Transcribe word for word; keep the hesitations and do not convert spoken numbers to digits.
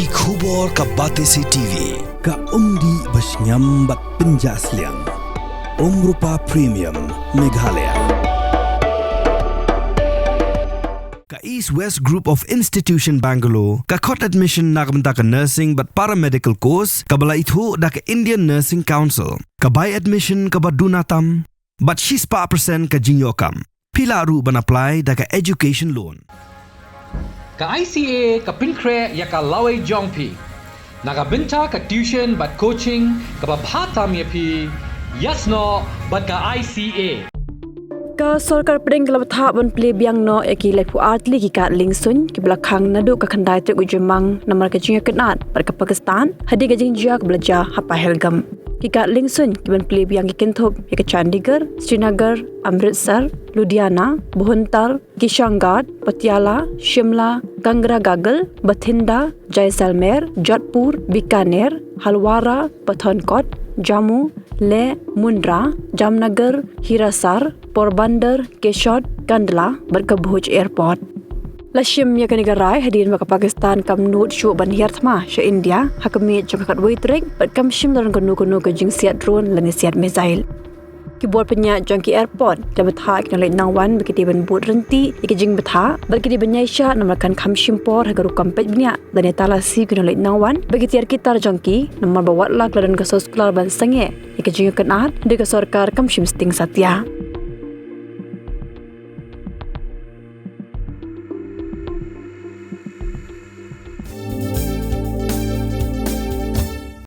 Ki khubor ka Batesi T V, ka umdih ba shngiam bad pynjah sliang. Umrupa Premium, Meghalaya. Ka East West Group of Institution Bangalore, ka khot admission na ka bynta ka nursing bad paramedical course, kaba la ithuh da ka Indian Nursing Council, ka bai admission kaba duna tam, bad shispah percent ka jingïoh kam. Phi lah ruh ban apply da ka education loan. Ka I C A ka pynkhreh ïa ka lawei jong phi na ka bynta ka tuition bad coaching kaba bha tam ïa phi, ïasnoh bad ka I C A. Ka sorkar pdeng ka la bthah ban plie biang noh ïa ki laiphew ar tylli ki kad liengsuiñ kiba la khang naduh ka khyndai tarik u Jymmang namar ka jingïakynad bad ka Pakistan hadien ka jingjia kaba la jia ha Pahalgam. Ki kad liengsuiñ ki ban plie biang ki kynthup ïa ka Chandigarh, Srinagar, Amritsar, Ludhiana, Bhuntar, Kishangarh, Patiala, Shimla, Kangra Gargle, Bathinda, Jaisalmer, Jodhpur, Bikaner, Halwara, Pathankot, Jammu, Leh, Mundra, Jamnagar, Hirasar, Porbandar, Keshod, Kandla bad ka Bhuj Airport. La shim ïa kane ka rai hadien ba ka Pakistan kam nud shuh ban hiar thma sha India ha ka miet jong ka khatwei tarik bad kam shim don kano kano ka jingsiat drone lane siat missile. Ki bor pynïaid jong ki airport ki la bthah ki nongleit nongwan ba ki dei ban bud ryntih ïa ki jingbthah bad ki dei ban ïaishah namar kan kham shim por ha ka rukom peit bniah lane talasi ki nongleit nongwan ba ki tiar ki tar jong ki namar ba wat la ka la don ka soskular ban sangeh ïa ka jingïakynad, hynrei ka sorkar kam shim sting satia.